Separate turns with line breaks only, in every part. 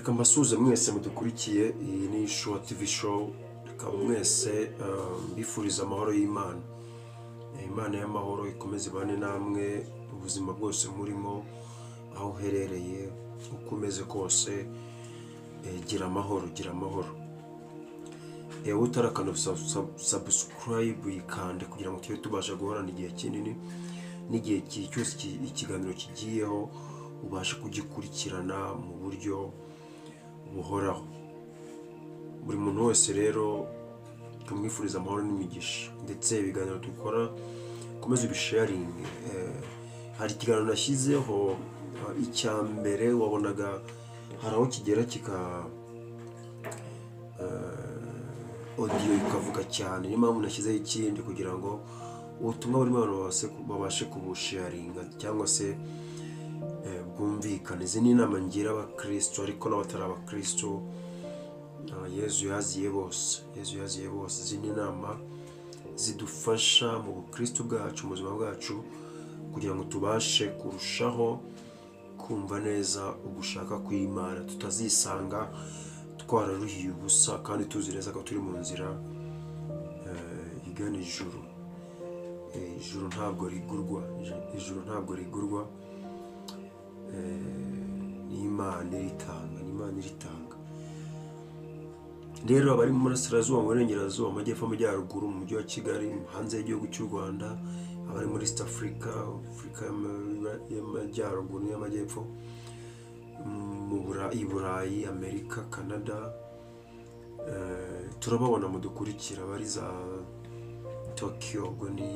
Reka mbasuhuze mwese mudukurikiye, iyi ni Shuwa TV show. Reka mwese mbifuriza amahoro y'Imana. Imana y'amahoro ikomeze ibane namwe ubuzima bwose murimo, aho uherereye, uko umeze kose, gira amahoro, gira amahoro. Utarakanda subscribe yikande kugira ngo tujye tubasha guhorana igihe kinini n'igihe cyose ikiganiro kigiyeho ubashe kugikurikirana mu buryo buhoraho. Buri muntu wese rero tumwifuriza amahoro n'imigisha, ndetse ibiganiro dukora komeza ubisharinge. Hari ikiganiro nashyizeho icya mbere, wabonaga hari aho kigera kika audio ikavuga cyane, niyo mpamvu nashyizeho ikindi kugira ngo ubutumwa burimo abantu babashe kubusharinga cyangwa se bwumvikane. Izi ni inama ngira abakristo ariko n'abatari abakristo. Yezu yaziye bose, Yezu yaziye bose. Izi ni inama zidufasha mu bukristo bwacu, mu buzima bwacu, kugira ngo tubashe kurushaho kumva neza ugushaka kw'Imana, tutazisanga twararuhiye ubusa kandi tuzi neza ko turi mu nzira igana ijuru. Ijuru ntabwo rigurwa, ijuru ntabwo rigurwa, ni Imana iritanga, ni Imana iritanga. Rero abari mu Burasirazuba, mu Burengerazuba, Amajyepfo, Amajyaruguru, mu Mujyi wa Kigali, hanze y'igihugu cy'u Rwanda, abari muri East Africa, Afurika y'Amajyaruguru n'Amajyepfo, mu Burayi, Amerika, Canada, turababona mudukurikira, abari za Tokyo, ubwo ni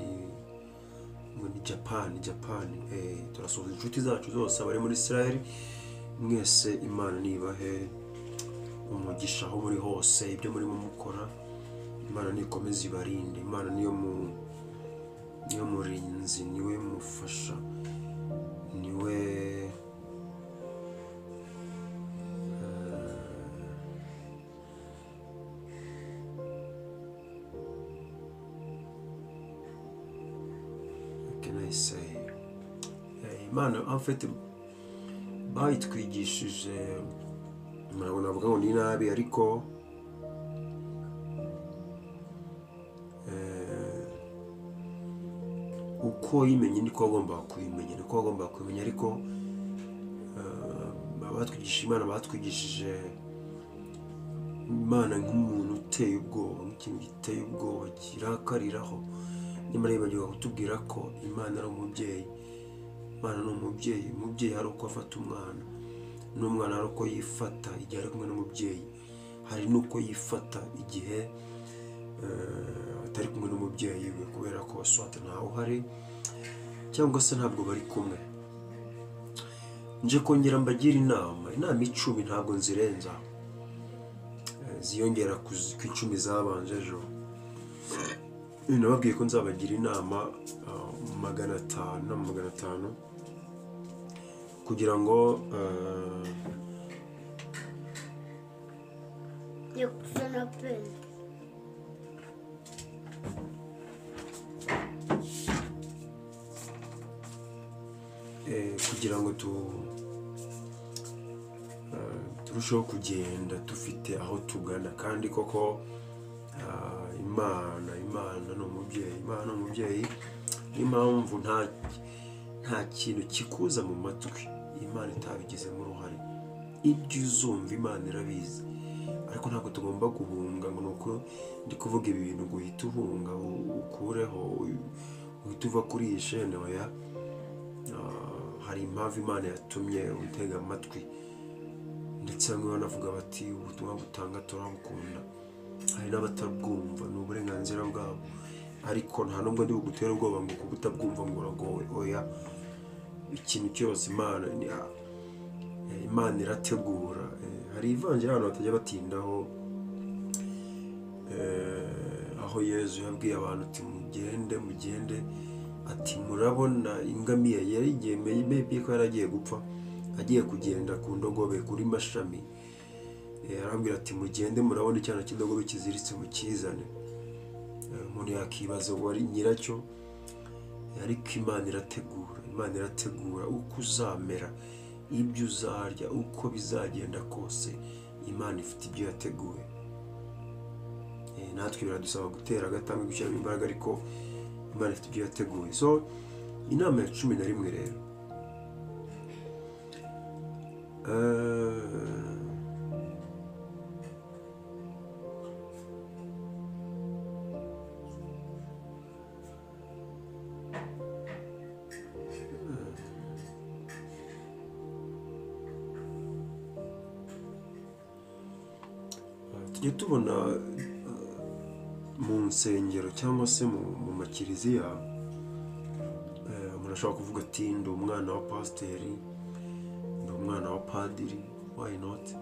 Japan, Japan. Turasuhuza inshuti zacu zose abari muri Israel, mwese Imana nibahe umugisha aho muri hose, ibyo murimo mukora Imana nikomeze ibarinde. Imana niyo murinzi, niwe mufasha, niwe can I say, Imana en fait bayitwigishije, ntabwo navuga ngo ni nabi, ariko uko yimenye niko agomba kuyimenya, niko agomba kumenya. Ariko abatwigishije Imana batwigishije Imana nk'umuntu uteye ubwoba, nk'ikintu giteye ubwoba kirakariraho. Nyamara yibagirwa kutubwira ko Imana ari umubyeyi. Imana ni umubyeyi, umubyeyi hari uko afata umwana, n'umwana hari uko yifata igihe ari kumwe n'umubyeyi, hari n'uko yifata igihe atari kumwe n'umubyeyi we, kubera ko swate ntawe uhari cyangwa se ntabwo bari kumwe. Nje kongera mbagira inama, inama 10 ntabwo nzirenza, ziyongera ku 10 zabanje ejo. Nababwiye ko nzabagira inama 500 na 500 kugira ngo kugira ngo turusheho kugenda dufite aho tugana. Kandi koko Imana, Imana ni umubyeyi, Imana ni umubyeyi. Niyo mpamvu nta kintu kikuza mu matwi Imana itabigizemo uruhare. Ibyo uzumva Imana irabizi, ariko ntabwo tugomba guhunga ngo nuko ndi kuvuga ibi bintu ngo uhite uhunga, ukureho, uhite uva kuri iyi shene. Oya, hari impamvu Imana yatumye utega amatwi. Ndetse bamwe banavuga bati ubutumwa butanga turabukunda, hari n'abatabwumva, ni uburenganzira bwabo, ariko nta nubwo ndi bugutera ubwoba ngo kubutabwumva ngo uragowe. Oya, ikintu cyose Imana Imana irategura. Hari ivanjiri abantu batajya batindaho, aho Yezu yabwiye abantu ati mugende, mugende, ati murabona ingamiya yari igemeye, maybe ko yari agiye gupfa, agiye kugenda ku ndogobe kuri mashami. Arambwira ati mugende murabona icyana cy'indogobe kiziritse mukizane. Umuntu yakibaza wari nyiracyo, ariko Imana irategura, Imana irategura uko uzamera. ibyo uzarya, uko bizagenda kose, Imana ifite ibyo yateguye. Natwe biradusaba gutera agatambwe, gushyiramo imbaraga, ariko Imana ifite ibyo yateguye. So inama ya 11 rero, tujya tubona mu nsengero cyangwa se mu makiriziya, umuntu ashobora kuvuga ati ndi umwana wa pasiteri, ndi umwana wa padiri, why not?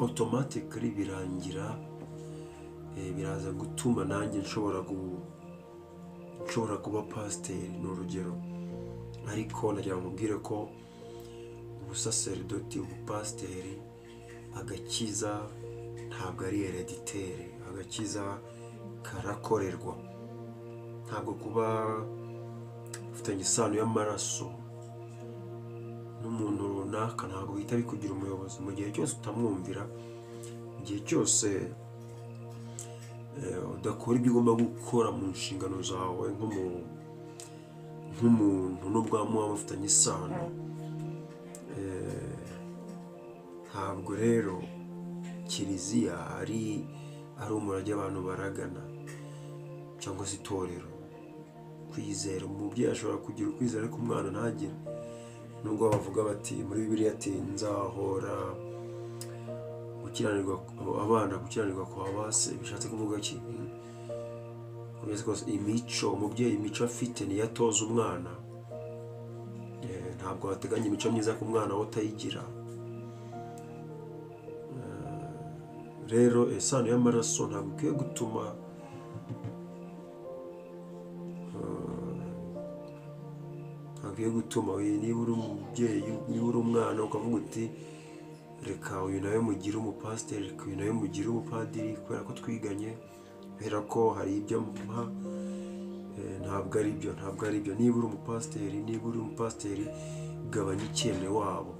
Automatically birangira biraza gutuma nanjye nshobora kuba pasiteri, ni urugero. Ariko nagira ngo mubwire ko ubusaserdoti, ubupasiteri, agakiza ntabwo ari hereditaire, agakiza karakorerwa. Ntabwo kuba ufitanye isano y'amaraso n'umuntu runaka ntabwo bihita bikugira umuyobozi. Mu gihe cyose utamwumvira, mu gihe cyose udakora ibyo ugomba gukora mu nshingano zawe nk'umuntu, n'ubwo muba mufitanye isano, ntabwo rero kiliziya ari umurage abantu baragana cyangwa se itorero. Kwizera, umubyeyi ashobora kugira ukwizera ariko umwana ntagire. Nubwo bavuga bati muri Bibiliya ati nzahora gukiranirwa abana, gukiranirwa kwa base, bishatse kuvuga ki? Imico umubyeyi, imico afite niyo atoza umwana. Ntabwo wateganya imico myiza ku mwana we utayigira. Rero isano y'amaraso ntabwo ikwiye gutuma niba uri umubyeyi, niba uri umwana ukavuga uti reka uyu nawe mugire umupasiteri, reka uyu nawe mugire umupadiri kubera ko twiganye, kubera ko hari ibyo mpa, ntabwo ari byo, ntabwo ari byo. Niba uri umupasiteri, niba uri umupasiteri, gabanya icyene wabo,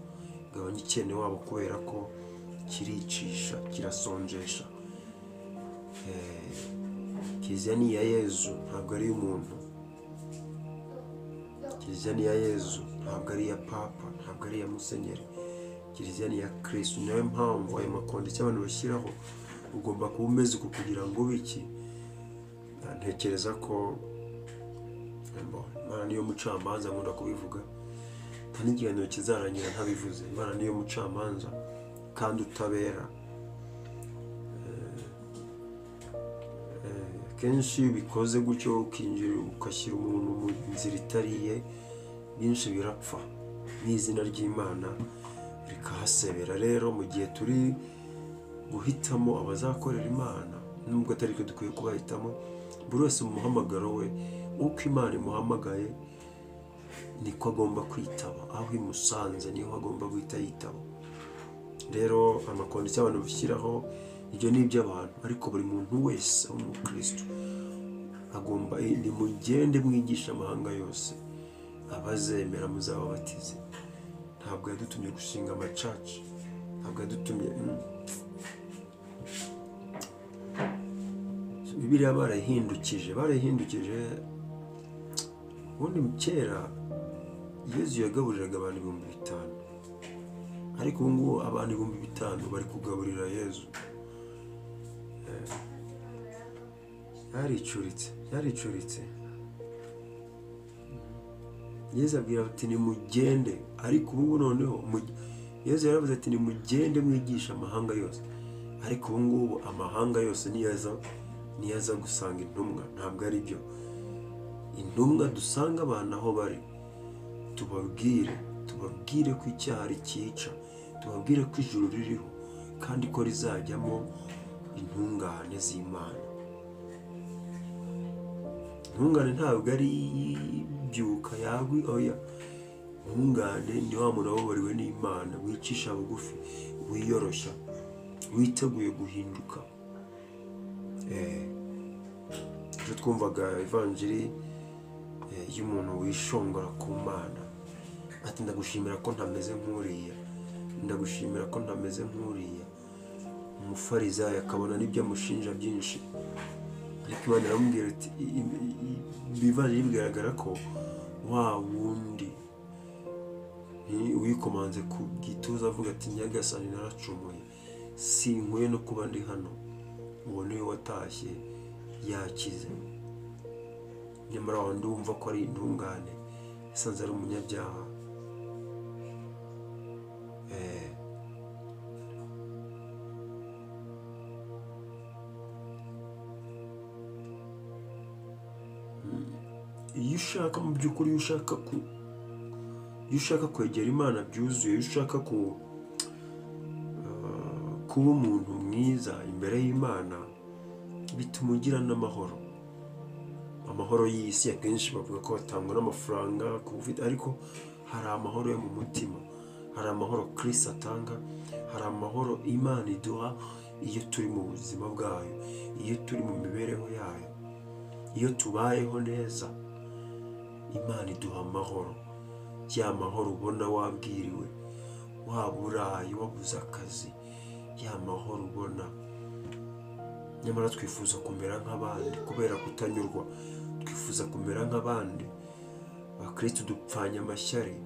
gabanya icyene wabo kubera ko kiricisha, kirasonjesha. Kiliziya ni iya Yezu, ntabwo ari iy'umuntu. Kiliziya ni iya Yezu, ntabwo ari iya Papa, ntabwo ari iya Musenyeri. Kiliziya ni iya Kristo. Niyo mpamvu ayo makondisiyo abantu bashyiraho ugomba kuba umeze uku kugira ngo ube iki. Ntekereza ko Imana niyo mucamanza, nkunda kubivuga, nta n'ikiganiro kizarangira ntabivuze. Imana niyo mucamanza kandi utabera. Kenshi iyo ubikoze gutyo ukinjira ugashyira umuntu mu nzira itari iye, byinshi birapfa n'izina ry'Imana rikahasebera. Rero mu gihe turi guhitamo abazakorera Imana, nubwo atari twe dukwiye kubahitamo, buri wese mu muhamagaro we, uko Imana imuhamagaye niko agomba kwitaba, aho imusanze niho agomba guhita yitaba. Rero amakondisiyo abantu bashyiraho ibyo ni iby'abantu, ariko buri muntu wese w'umukristo agomba, nimugende mwigisha amahanga yose, abazemera muzababatize. Ntabwo yadutumye gushinga amacaci, ntabwo yadutumye. Bibiliya barayihindukije. Ubundi kera Yezu yagaburiraga abantu 5000, ariko ubu ngubu abantu 5000 bari kugaburira Yezu. Yaricuritse. Yezu abwira ati nimugende, ariko ubu noneho Yezu yaravuze ati nimugende mwigisha amahanga yose, ariko ubu ngubu amahanga yose niyaza gusanga intumwa. Ntabwo ari byo. Intumwa dusanga abantu aho bari, tubabwire ko icyaha ari cyica, tubabwire ko ijuru ririho kandi ko rizajyamo intungane z'Imana. Intungane ntabwo ari ibyuka yagwi, oya. Intungane ni wa muntu wababariwe n'Imana, wicisha bugufi, wiyoroshya, witeguye guhinduka. Ejo twumvaga ivanjiri y'umuntu wishongora ku Mana. Ati ndagushimira ko ntameze nk'uriya, ndagushimira ko ntameze nk'uriya. Umufarizayo akabona n'ibyo amushinja byinshi, ariko Imana iramubwira iti, bivanjiri bigaragara ko wa wundi wikomanze ku gituza avuga ati Nyagasani naracumuye, sinkwiye no kuba ndi hano, uwo niwe watashye yakize. Nyamara wundi wumva ko ari intungane yasanze ari umunyabyaha. Iyo ushaka mu by'ukuri, iyo ushaka kwegera Imana byuzuye, iyo ushaka kuba umuntu mwiza imbere y'Imana, bituma ugira n'amahoro. Amahoro y'isi akenshi bavuga ko atangwa n'amafaranga, ariko hari amahoro yo mu mutima, hari amahoro Kristo atanga, hari amahoro Imana iduha iyo turi mu buzima bwayo, iyo turi mu mibereho yayo, iyo tubayeho neza. Imana iduha amahoro, ya mahoro ubona wabwiriwe, waba uraye, wabuze akazi, ya mahoro ubona. Nyamara twifuza kumera nk'abandi kubera kutanyurwa, twifuza kumera nk'abandi. Abakristo dupfanya amashyari,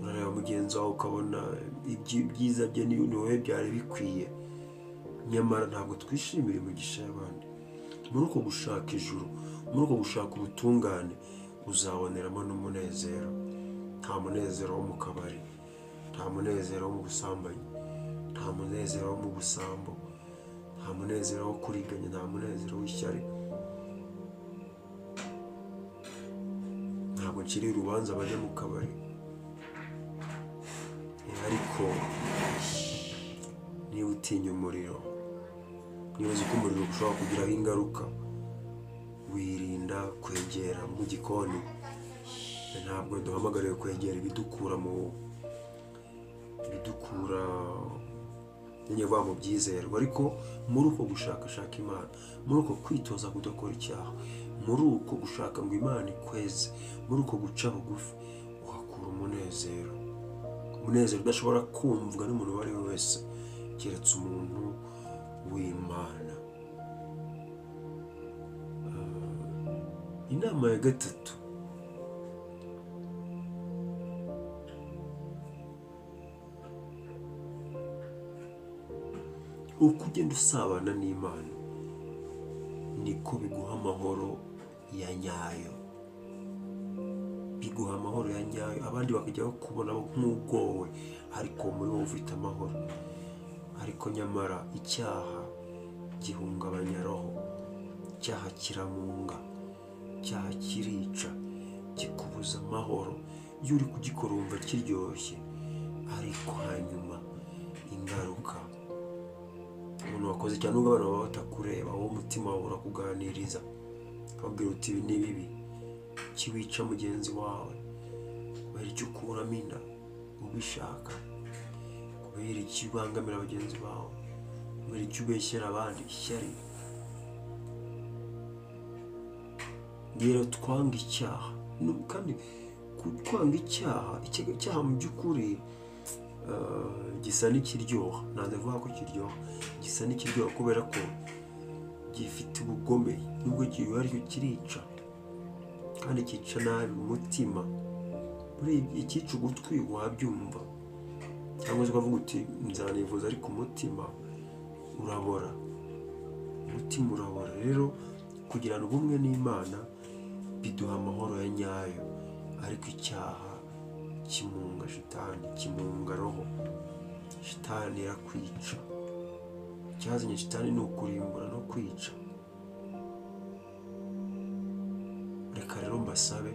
urareba mugenzi wawe ukabona ibyiza bye ni wowe byari bikwiye, nyamara ntabwo twishimira imigisha y'abandi. Muri uko gushaka ijuru, muri uko gushaka ubutungane, uzaboneramo n'umunezero. Nta munezero wo mu kabari, nta munezero wo mu busambanyi, nta munezero wo mu busambo, nta munezero wo kuriganya, nta munezero w'ishyari. Ntabwo nciriye urubanza abajya mu kabari, ariko niba utinya umuriro, niba uzi ko umuriro ushobora kugiraho ingaruka, wirinda kwegera mu gikoni. Ntabwo duhamagariwe kwegera ibidukura mu byizerwa, ariko muri uko gushakashaka Imana, muri uko kwitoza kudakora icyaha, muri uko gushaka ngo Imana ikweze, muri uko guca bugufi, uhakura umunezero, umunezero udashobora kumvwa n'umuntu uwo ari we wese keretse umuntu w'Imana. Inama ya gatatu, uko ugenda usabana n'Imana niko biguha amahoro ya nyayo, biguha amahoro ya nyayo. Abandi bakajya bakubona nk'ugowe, ariko muri wowe ufite amahoro. Ariko nyamara icyaha gihungabanya roho, icyaha kiramunga, icyaha kirica, kikubuza amahoro. Iyo uri kugikora wumva kiryoshye, ariko hanyuma ingaruka, umuntu wakoze cyane nubwo abantu baba batakureba, wowe umutima wawe urakuganiriza, ukabwira uti ibi ni bibi, kiwica mugenzi wawe kubera icyo ukuramo inda ubishaka, kubera icyo ubangamira bagenzi bawe, kubera icyo ubeshyera abandi, ishyari. Rero twanga icyaha, kandi kwanga icyaha mu by'ukuri gisa n'ikiryoha. Ntabwo avuga ko kiryoha, gisa n'ikiryoha kubera ko gifite ubugome, nubwo aricyo kirica, kandi cyica nabi umutima. Muri ikica ugutwi wabyumva, cyangwa se ukavuga uti nzanivuza, ariko umutima urabora, umutima urabora. Rero kugirana ubumwe n'Imana biduha amahoro ya nyayo, ariko icyaha kimunga shitani, kimunga roho. Shitani irakwica. Icyazanye shitani ni ukurimbura no kwica. Reka rero mbasabe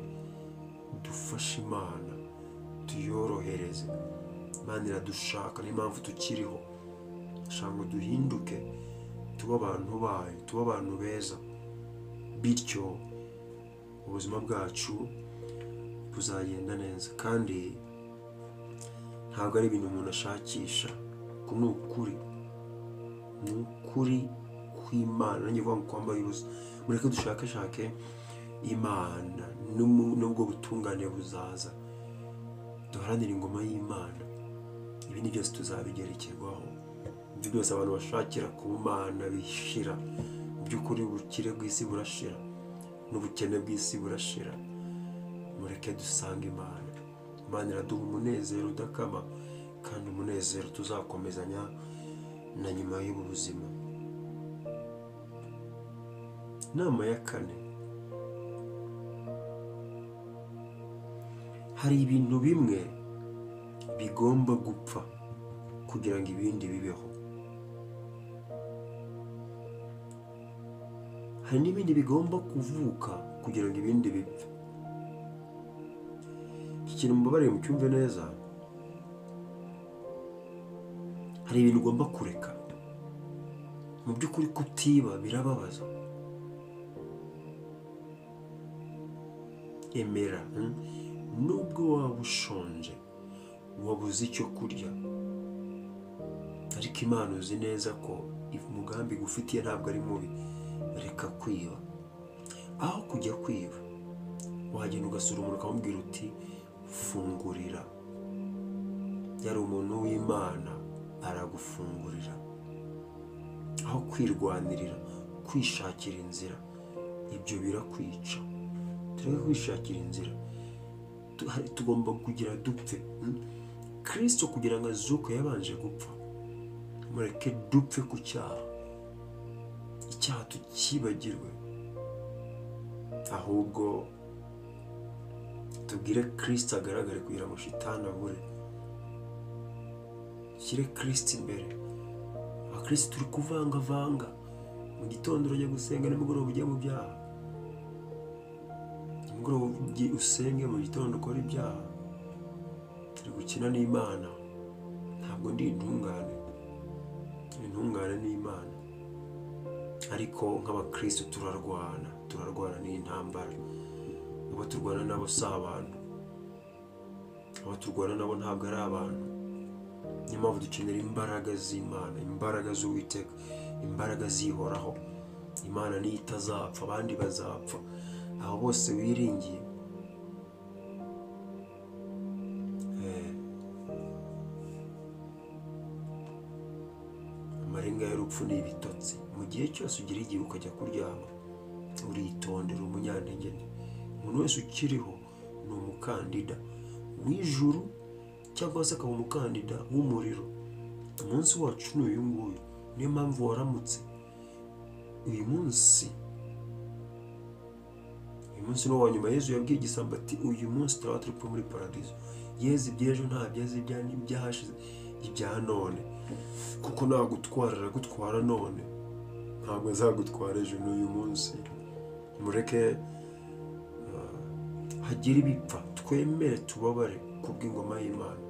dufashe Imana, tuyorohereze. Imana iradushaka, niyo mpamvu tukiriho. Ashaka ngo duhinduke, tube abantu bayo, tube abantu beza, bityo ubuzima bwacu buzagenda neza. Kandi ntabwo ari ibintu umuntu ashakisha, ni ukuri, ni ukuri kw'Imana. Nanjye vuga ngo kwambaye ubusa. Mureke dushakashake Imana, n'ubwo butungane buzaza. Duharanire ingoma y'Imana, ibindi byose tuzabigerekerwaho. Ibyo byose abantu bashakira ku Mana bishira. Mu by'ukuri ubukire bw'isi burashira, n'ubukene bw'isi burashira. Mureke dusange Imana. Imana iraduha umunezero udakama, kandi umunezero tuzakomezanya na nyuma y'ubu buzima. Inama ya kane, hari ibintu bimwe bigomba gupfa kugira ngo ibindi bibeho. Hari n'ibindi bigomba kuvuka kugira ngo ibindi bipfe. Iki kintu mubabariye mucyumve neza. Hari ibintu ugomba kureka. Mu by'ukuri kutiba birababaza. Emera, nubwo waba ushonje, wabuze icyo kurya, ariko Imana uzi neza ko umugambi igufitiye ntabwo ari mubi. Reka kwiba. Aho kujya kwiba, wagenda ugasura umuntu ukamubwira uti fungurira. Yari umuntu w'Imana aragufungurira. Aho kwirwanirira, kwishakira inzira, ibyo birakwica. Tureke kwishakira inzira, tugomba kugira dupfe. Kristo kugira ngo azuke yabanje gupfa. Mureke dupfe ku cyaha, icyaha tukibagirwe, ahubwo tubwire Kristo agaragare kugira ngo shitani abure. Shyire Kristo imbere. Abakristo turi kuvangavanga, mu gitondo urajya gusenga, nimugoroba ujya mu byaha, nimugoroba usenge, mu gitondo ukora ibyaha. Turi gukina n'Imana. Ntabwo ndi intungane, intungane ni Imana, ariko nk'abakristo turarwana, turarwana n'intambara. Abo turwana nabo si abantu, abo turwana nabo ntabwo ari abantu. Niyo mpamvu dukenera imbaraga z'Imana, imbaraga z'Uwiteka, imbaraga zihoraho. Imana niyo itazapfa, abandi bazapfa. Aho bose wiringiye, amarenga y'urupfu ni ibitotsi. Mu gihe cyose ugira igihe ukajya kuryama, uritondera umunyantege nke. Umuntu wese ukiriho ni umukandida w'ijuru cyangwa se akaba umukandida w'umuriro. Umunsi wacu ni uyu nguyu. Niyo mpamvu waramutse uyu munsi. Uyu munsi ni uwa nyuma. Yezu yabwiye igisambo ati uyu munsi turaba turi kumwe muri paradizo. Yezu iby'ejo ntabyo azi, ibyahashize, ibya none, kuko nagutwara aragutwara none, ntabwo azagutwara ejo. N'uyu munsi mureke hagire ibipfa, twemere tubabare kubw'ingoma y'Imana.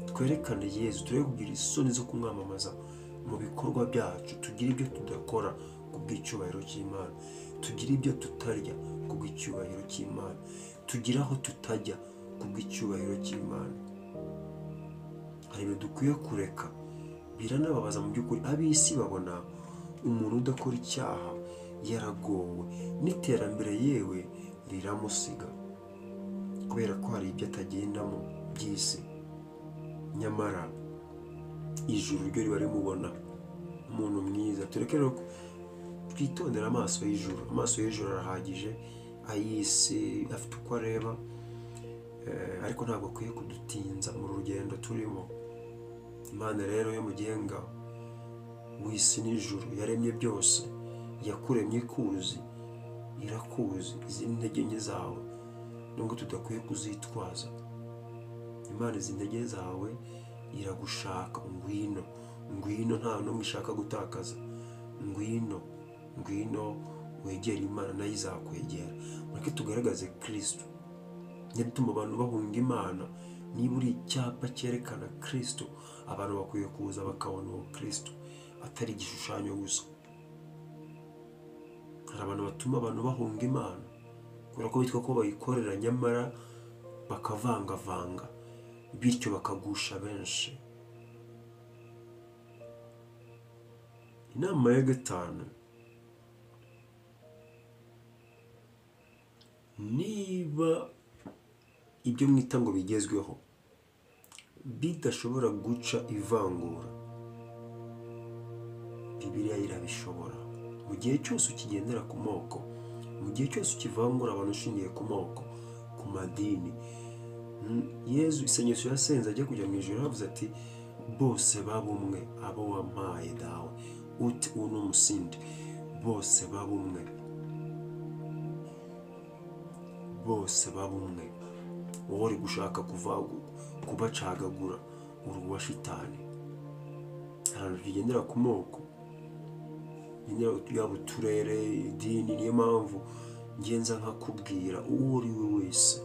Twerekane Yezu, tureke kugira isoni zo kumwamamaza mu bikorwa byacu. Tugire ibyo tudakora kubw'icyubahiro cy'Imana, tugire ibyo tutarya kubw'icyubahiro cy'Imana, tugire aho tutajya kubw'icyubahiro cy'Imana. Hari ibintu dukwiye kureka. Biranababaza mu by'ukuri. Ab'isi babona umuntu udakora icyaha yaragowe, n'iterambere yewe riramusiga, kubera ko hari ibyo atagendamo by'isi. Nyamara ijuru ryo riba rimubona umuntu mwiza. Tureke rero twitondere amaso y'ijuru. Amaso y'ijuru arahagije, ay'isi afite uko areba, ariko ntabwo akwiye kudutinza mu rugendo turimo. Imana rero yo mugenga w'isi n'ijuru, yaremye byose, yakuremye ikuzi, irakuzi izi ntege nke zawe, nubwo tudakwiye kuzitwaza. Imana izi ntege zawe iragushaka. Ngwino, ngwino, nta n'umwe ishaka gutakaza. Ngwino, ngwino wegere Imana, nayo izakwegera. Mureke tugaragaze Kristo. Niba abantu bahunga Imana, niba uri icyapa cyerekana Kristo, abantu bakwiye kuza bakabona uwo Kristo, atari igishushanyo gusa. Hari abantu batuma abantu bahunga Imana kubera ko bitwa ko bayikorera, nyamara bakavangavanga, bityo bakagusha benshi. Inama ya gatanu, niba ibyo mwita ngo bigezweho bidashobora guca ivangura, Bibiliya irabishobora. Mu gihe cyose ukigendera ku moko, mu gihe cyose ukivangura abantu ushingiye ku moko, ku madini, Yezu isengesho yasenze ajya kujya mu ijuru yaravuze ati bose baba umwe, abo wampaye dawe, uti unum sint, bose baba umwe, bose baba umwe. Wowe uri gushaka kubacagagura, uri uwa shitani. Ahantu tugendera ku moko, yaba uturere, idini, niyo mpamvu ngenza nkakubwira uwo uri we wese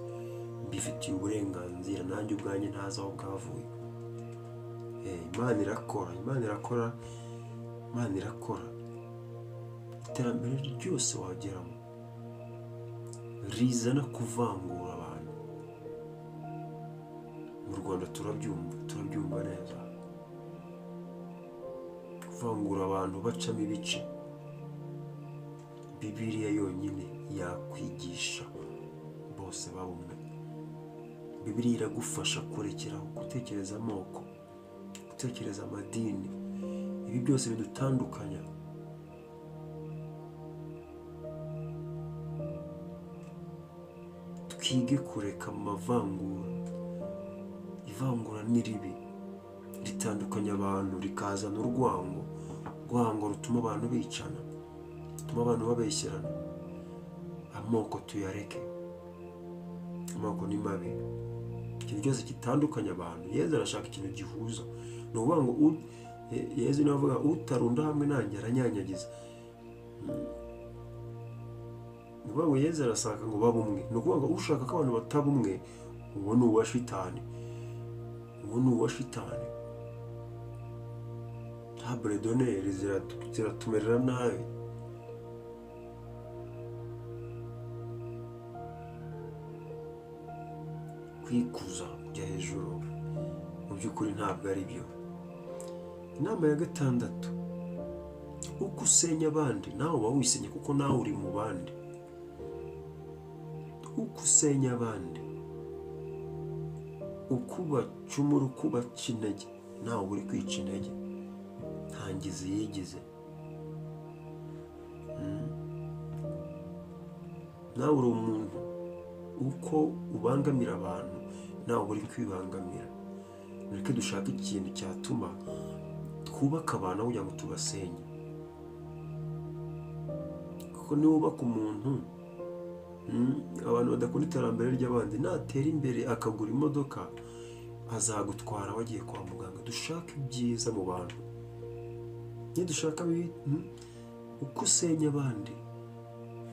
mbifitiye uburenganzira, nanjye ubwanjye ntazi aho bwavuye. Imana irakora, Imana irakora, Imana irakora. Iterambere ryose wageramo rizana kuvangura abantu. Mu Rwanda turabyumva, turabyumva neza. Kuvangura abantu bacamo ibice, Bibiliya yonyine yakwigisha bose babumwe. Bibiliya iragufasha kurekeraho gutekereza amoko, gutekereza amadini, ibi byose bidutandukanya. Twige kureka amavangura. Ivangura ni ribi, ritandukanya abantu, rikazana urwango. Urwango rutuma abantu bicana, rutuma abantu babeshyerana. Amoko tuyareke, amoko ni mabi. Ikintu cyose gitandukanya abantu, Yezu arashaka ikintu gihuza. Ni ukuvuga ngo Yezu niwe avuga utarunda hamwe nanjye aranyanyagiza. Ni ukuvuga ngo Yezu arashaka ngo babe umwe. Ni ukuvuga ngo ushaka ko abantu bataba umwe, uwo ni uwa shitani, uwo ni uwa shitani. Table d'honneur ziratumerera nabi. Kwikuza kujya hejuru mu by'ukuri ntabwo ari byo. Inama ya gatandatu, uko usenya abandi nawe uba wisenya, kuko nawe uri mu bandi. Uko usenya abandi, uko ubacumura, uko ubaca intege, nawe uri kwica intege. Ntangizi yigize, nawe uri umuntu. Uko ubangamira abantu, nawe uri kwibangamira. Mureke dushake ikintu cyatuma twubaka abantu kugira ngo tubasenye. Kuko niwubaka umuntu, abantu badakunda iterambere ry'abandi, natera imbere akagura imodoka azagutwara wagiye kwa muganga. Dushake ibyiza mu bantu, nidushaka uko usenya abandi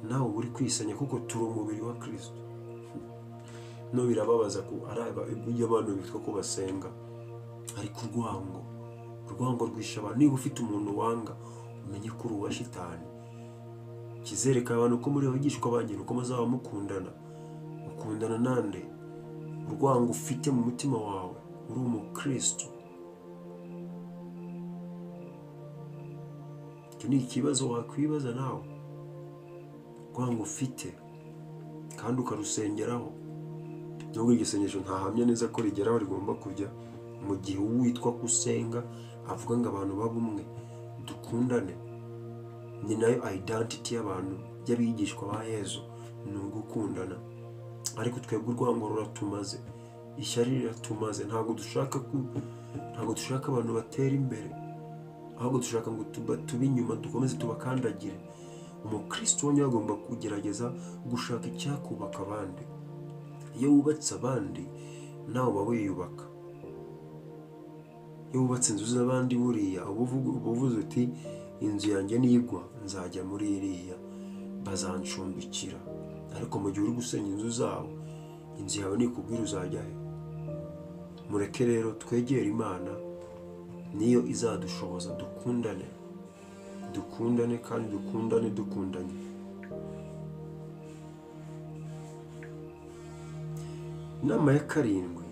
nawe uri kwisenya, kuko turi umubiri wa Kristo. No birababaza ko ari abantu bitwa ko basenga, ariko urwango, urwango rwisha abantu. Niba ufite umuntu wanga, umenye ko uri uwa shitani. Kizereka abantu ko muri abigishwa banjye uko muzaba mukundana. Ukundana nande? Urwango ufite mu mutima wawe, uri umukristo. Icyo ni ikibazo wakwibaza nawe. Urwango ufite kandi ukarusengeraho. Nubwo iryo sengesho ntahamya neza ko rigeraho rigomba kujya, mu gihe uwitwa kusenga avuga ngo abantu babe umwe, dukundane. Ni nayo identity y'abantu y'abigishwa ba Yezu, ni ugukundana. Ariko twebwe urwango ruratumaze, ishyari riratumaze. Ntabwo dushaka abantu batera imbere, ahubwo dushaka ngo tube inyuma, dukomeze tubakandagire. Umukristo wonyine agomba kugerageza gushaka icyakubaka abandi. Iyo wubatse abandi nawe uba wiyubaka. Iyo wubatse inzu z'abandi, buriya uba uvuze uti inzu yanjye nigwa nzajya muri iriya, bazancumbikira. Ariko mu gihe uri gusenya inzu zabo, inzu yawe nikubwira uzajya he? Mureke rero twegere Imana, niyo izadushoboza. Dukundane, dukundane kandi dukundane dukundanye. Inama ya karindwi,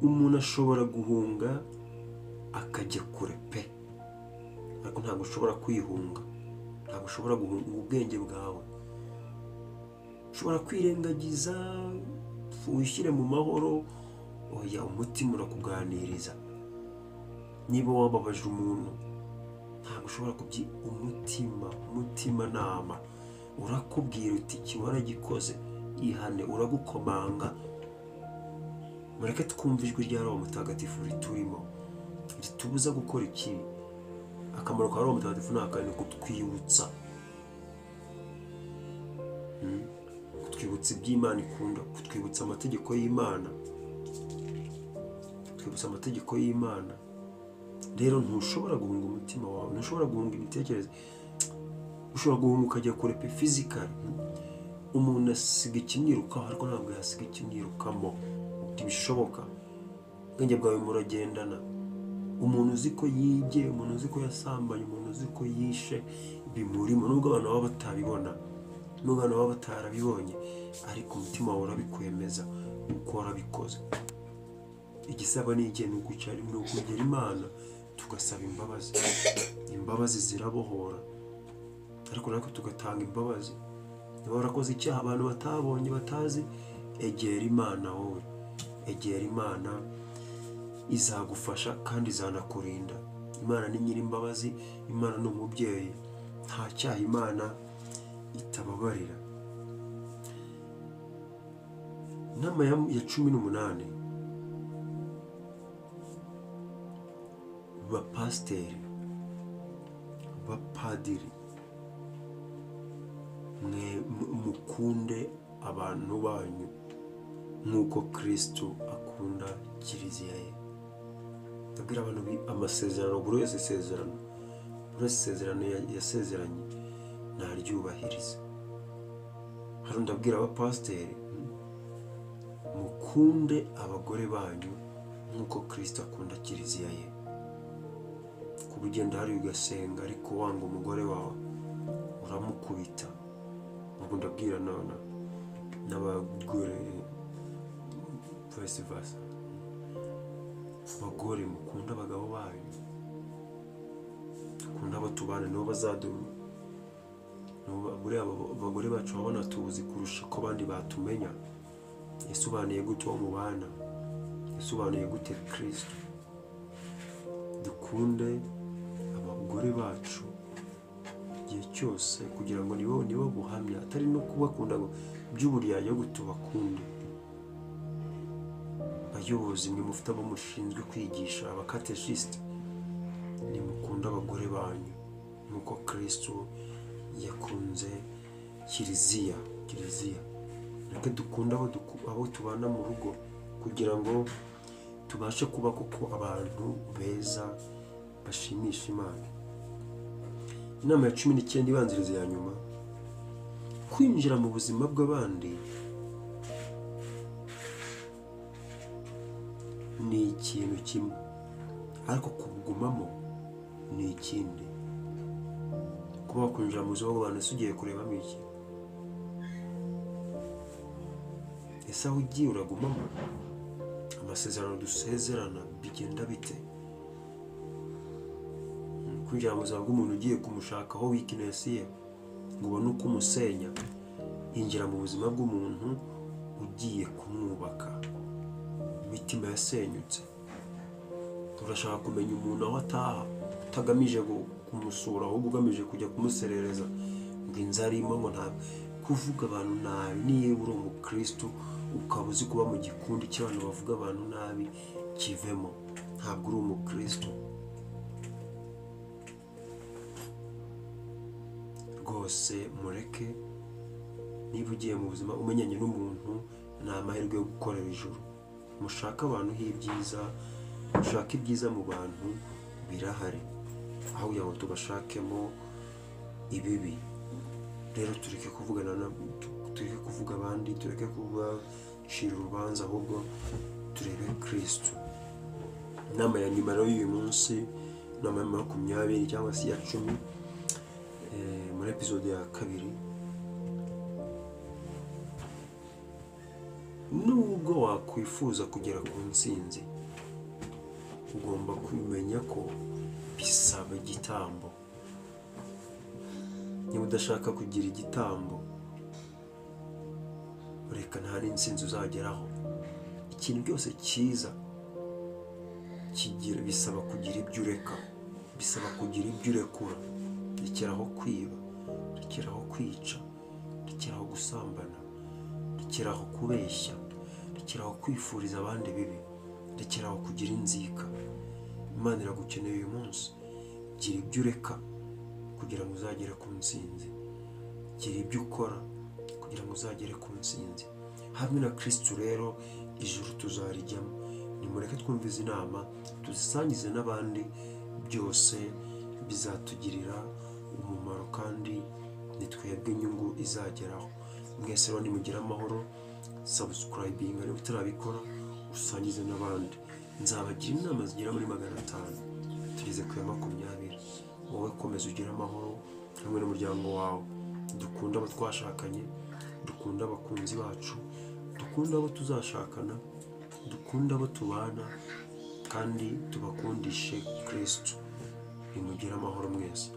umuntu ashobora guhunga akajya kure pe, ariko ntabwo ushobora kwihunga, ntabwo ushobora guhunga ubwenge bwawe. Ushobora kwirengagiza wishyire mu mahoro, oya, umutima urakuganiriza. Niba wababaje umuntu ntabwo ushobora umutima, umutimanama urakubwira uti iki waragikoze, ihane, uragukomanga. Mureke twumve ijwi rya Roho Mutagatifu riturimo, ritubuza gukora ikibi. Akamaro ka Roho Mutagatifu ni akandi, kutwibutsa, kutwibutsa iby'Imana ikunda, kutwibutsa amategeko y'Imana, kutwibutsa amategeko y'Imana. Rero ntushobora guhunga umutima wawe, ntushobora guhunga imitekerereze. Ushobora guhunga ukajya kure pe physically. Umuntu asiga ikimwirukaho, ariko ntabwo yasiga ikimwirukamo, ntibishoboka. Ubwenge bwawe muragendana. Umuntu uzi ko yibye, umuntu uzi ko yasambanye, umuntu uzi ko yishe, bimurimo, nubwo abantu baba batabibona, nubwo abantu baba batarabibonye, ariko umutima wawe urabikwemeza uko warabikoze. Igisaba ni igihe, ni ukugera Imana tugasaba imbabazi. Imbabazi zirabohora, ariko natwe tugatanga imbabazi. Niba warakoze icyaha abantu batabonye, batazi, egera Imana wowe, egera Imana, izagufasha kandi izanakurinda. Imana ni nyir'imbabazi, Imana ni umubyeyi, nta cyaha Imana itababarira. Inama ya 18, bapasiteri, bapadiri, mwe mukunde abantu banyu nk'uko Kristo akunda kiliziya ye. Ndabwira abantu amasezerano, buri wese isezerano, buri wese isezerano yasezeranye naryubahiriza. Hano ndabwira abapasiteri, mukunde abagore banyu nk'uko Kristo akunda kiliziya ye. Kuba ugenda hari ugasenga ariko wanga umugore wawe uramukubita, ubwo ndabwira n'abagore vice versa. Abagore mukunda abagabo banyu, mukunda abo tubana, nibo bazaduha. Buriya abagore bacu babona tuzi kurusha ko abandi batumenya. Yasobanuye gute uwo mubana? Yasobanuye gute Kristo? Dukunde abagore bacu igihe cyose, kugira ngo nibo buhamya, atari no kubakunda ngo by'uburyarya ngo tubakunde. Bayobozi mwe mufite abo mushinzwe kwigisha, abakateshisite, nimukunda abagore banyu nk'uko Kristo yakunze kiliziya. Kiliziya reka dukunde abo tubana mu rugo, kugira ngo tubashe kuba koko abantu beza bashimisha Imana. Inama ya 19 ibanziriza ya nyuma, kwinjira mu buzima bw'abandi ni ikintu kimwe, ariko kubugumamo ni ikindi. Kuba wakwinjira mu buzima bw'abantu, ese ugiye kurebamo iki? Ese aho ugiye uragumamo? Amasezerano dusezerana bigenda bite? Kwinjira mu buzima bw'umuntu ugiye kumushakaho weakness ye ngo ubone uko umusenya, injira mu buzima bw'umuntu ugiye kumwubaka. Imitima yasenyutse, urashaka kumenya umuntu aho ataha, utagamije kumusura, ahubwo ugamije kujya kumuserereza ngo inzu arimo, ngo ntabwo kuvuga abantu nabi. Niba uri umukristo ukaba uzi kuba mu gikundi cy'abantu bavuga abantu nabi, kivemo, ntabwo uri umukristo rwose. Mureke, niba ugiye mu buzima umenyanye n'umuntu, ni amahirwe yo gukorera ijuru. Mushake abantu h'ibyiza, mushake ibyiza mu bantu, birahari, aho kugira ngo tubashakemo ibibi. Rero tureke kuvugana, tureke kuvuga abandi, tureke kubacira urubanza, ahubwo turebe Kristo. Inama ya nyuma rero y'uyu munsi, inama ya 20 cyangwa se ya 10 muri episode ya 2, nubwo wakwifuza kugera ku ntsinzi, ugomba kumenya ko bisaba igitambo. Niba udashaka kugira igitambo, Reka, nta n'intsinzi uzageraho. Ikintu cyose cyiza kigira bisaba kugira ibyo ureka, bisaba kugira ibyo urekura. Rekeraho kwiba, rekeraho kwica, rekeraho gusambana, rekeraho kubeshya, rekeraho kwifuriza abandi bibi, rekeraho kugira inzika. Imana iragukeneye uyu munsi. Gira ibyo ureka kugira ngo uzagere ku ntsinzi. Gira ibyo ukora kugira ngo uzagere ku ntsinzi. Hamwe na Kirisitu rero ijuru tuzarijyamo. Nimureke twumve izi nama, tuzisangize n'abandi, byose bizatugirira umumaro kandi ni twebwe inyungu izageraho. Mwese rero nimugire amahoro. Subscribinga niba utarabikora, usangize n'abandi. Nzabagira inama zigera muri 500, tugeze ku ya 20. Wowe komeza ugire amahoro hamwe n'umuryango wawe. Dukunde abo twashakanye, dukunde abakunzi bacu, dukunde abo tuzashakana, dukunde abo tubana, kandi tubakundishe Kirisitu. Nimugire amahoro mwese.